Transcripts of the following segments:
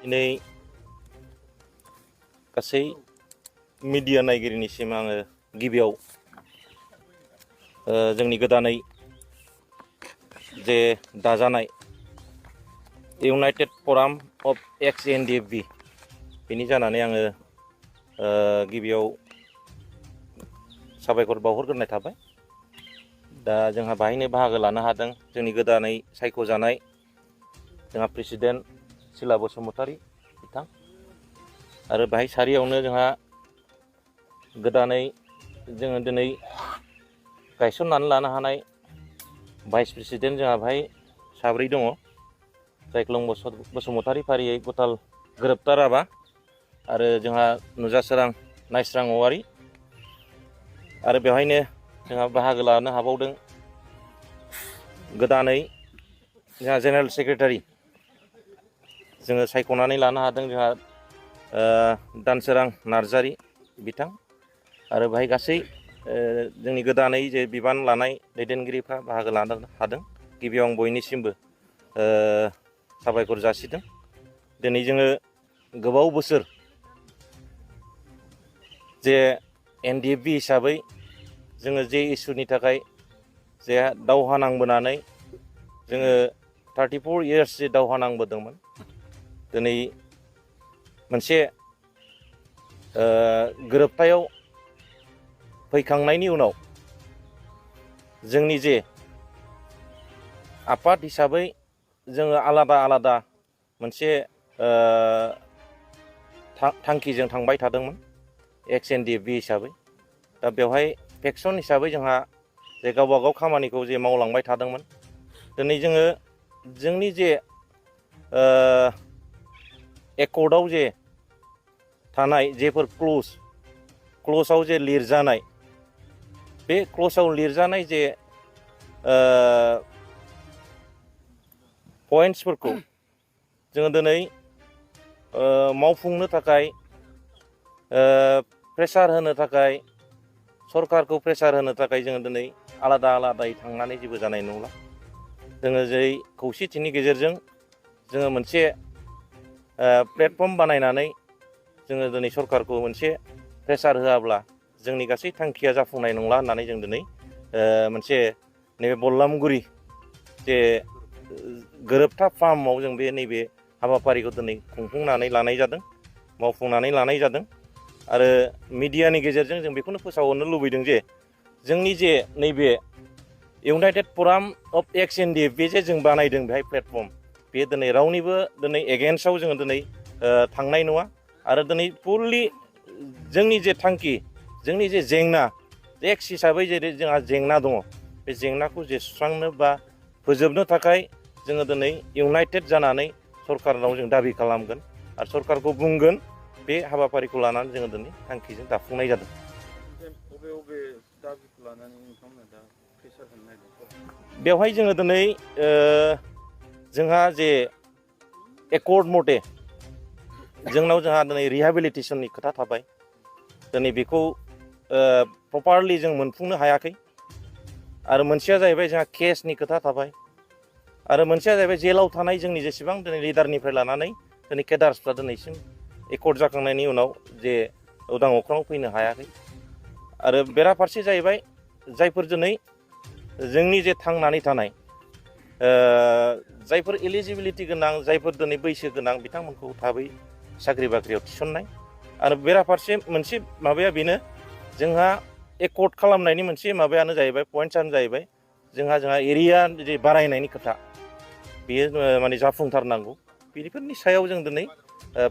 दिनै गासै मिडिया नायगिरिनिसिम आङो गिबियाव जोंनि गोदानै जे दाजानाय इउनाइटेड फराम अफ EX-NDFB बेनि जानानै आङो गिबियाव साबायखर बावहरग्रोनाय थाबाय। दा जोंहा बाहायनो बाहागो लानो हादों जोंनि गोदानै सायख'जानाय जोंहा प्रेसिडेन्ट सिला बसुमतारी बिथां आरो बाहाय सारियावनो जोंहा गोदानै जोङो दिनै गायसननानै लानो हानाय भाइस प्रेसिडेन्ट जोंहा बाहाय साब्रै दङ। जायख्लं बसुमतारी फारियै गथाल गोरोबथा राभा आरो जोंहा नुजासोरां नायस्रां औवारी आरो बेवहायनो जोंहा बाहागो लानो हाबावदों गोदानै जोंहा जेनेरेल सेक्रेटारि जोङो सायख'नानै लानो हादों जोंहा दानसोरां नार्जारी बिथां आरो बाहाय गासै जोंनि गोदानै जे बिबान लानाय दैदेनगिरिफ्रा बाहागो लानो हादों। गिबियाव आं बयनिसिमबो साबायखर जासिदों। दिनै जोङो गोबाव बोसोर जे NDFB हिसाबै जोङो जे इसुनि थाखाय जे दावहा नांबोनानै जोङो 34 इयार्स जे दावहा नांबोदोंमोन दिनै मोनसे गोरोबथायाव फैखांनायनि उनाव जोंनि जे आफाद हिसाबै जोङो आलादा आलादा मोनसे थांखिजों थांबाय थादोंमोन EX-NDFB हिसाबै। दा बेवहाय फेक्सन हिसाबै जोंहा जे गावबा गाव खामानिखौ जे मावलांबाय थादोंमोन। दिनै जोङो जोंनि जे एकर्डआव जे थानाय जेफोर क्ल'जआव जे लिरजानाय बे क्ल'जआव लिरजानाय जे पइन्ट्सफोरखौ जोङो दिनै मावफुंनो थाखाय प्रेसार होनो थाखाय सरकारखौ प्रेसार होनो थाखाय जोङो दिनै आलादा आलादायै थांनानै जेबो जानाय नंला। जोङो जै खौसेथिनि गेजेरजों जोङो मोनसे प्लेटफर्म बानायनानै जोङो दिनै सरकारखौ मोनसे प्रेसार होआब्ला जोंनि गासै थांखिया जाफुंनाय नंला होननानै जों दिनै मोनसे नैबे बल्लामगुरि जे गोरोबथा फार्माव जों बे नैबे हाबाफारिखौ दिनै खुंफुंनानै लानाय जादों, मावफुंनानै लानाय जादों। आरो मिडियानि गेजेरजों जों बेखौनो फोसावहरनो लुबैदों जे जोंनि जे नैबे इउनाइटेड फराम अफ EX-NDFB जे जों बानायदों बेहाय प्लेटफर्म बे दिनै रावनिबो दिनै एगेन्स्टआव जोङो दिनै थांनाय नङा। आरो दिनै फुललि जोंनि जे थांखि जोंनि जे जेंना एक्स हिसाबै जेरै जोंहा जेंना दङ बे जेंनाखौ जे सुस्रांनो बा फोजोबनो थाखाय जोङो दिनै इउनाइटेड जानानै सरकारनाव जों दाबि खालामगोन आरो सरकारखौ बुंगोन बे हाबाफारिखौ लानानै जोङो दिनै थांखिजों दाफुंनाय जादों। बेवहाय जोङो दिनै जोंहा जे एकर्ड मथे जोंनाव जोंहा दिनै रिहेबिलिटेसननि खोथा थाबाय। दिनै बेखौ प्रपारलि जों मोनफुंनो हायाखै। आरो मोनसेया जाहैबाय जोंहा केसनि खोथा थाबाय। आरो मोनसेया जाहैबाय जेलाव थानाय जोंनि जेसेबां दिनै लिडारनिफ्राय लानानै दिनै केडार्सफ्रा दिनैसिम एकर्ड जाखांनायनि उनाव जे उदां अख्राङाव फैनो हायाखै। आरो बेराफारसे जाहैबाय जायफोर दिनै जोंनि जे थांनानै थानाय जायफोर एलिजिबिलिटि गोनां जायफोर दिनै बैसो गोनां बिथांमोनखौ थाबै साख्रि बाख्रियाव थिसननाय। आरो बेराफारसे मोनसे माबाया बेनो जोंहा एकर्ड खालामनायनि मोनसे माबायानो जाहैबाय पइन्टसानो जाहैबाय जोंहा एरिया जे बारायनायनि खोथा बेयो माने जाफुंथारनांगौ। बेफोरनि सायाव जों दिनै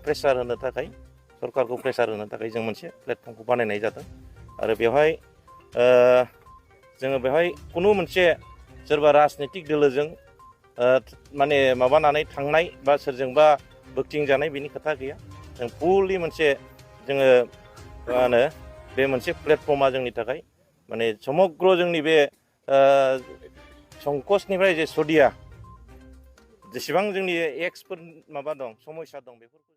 प्रेसार होनो थाखाय सरकारखौ प्रेसार होनो थाखाय जों मोनसे प्लेटफर्मखौ बानायनाय जादों। आरो बेवहाय जोङो बेवहाय खुनु मोनसे सोरबा राजनितिक दोलोजों माने माबानानै थांनाय बा सोरजोंबा बोगथिंजानाय बेनि खोथा गैया। जों फुललि मोनसे जोङो मा होनो बे मोनसे प्लेटफर्मा जोंनि थाखाय माने समग्र जोंनि बे संकसनिफ्राय जे सदिया जेसेबां जोंनि एक्सफोर माबा दं समयसा दं बेफोरखौ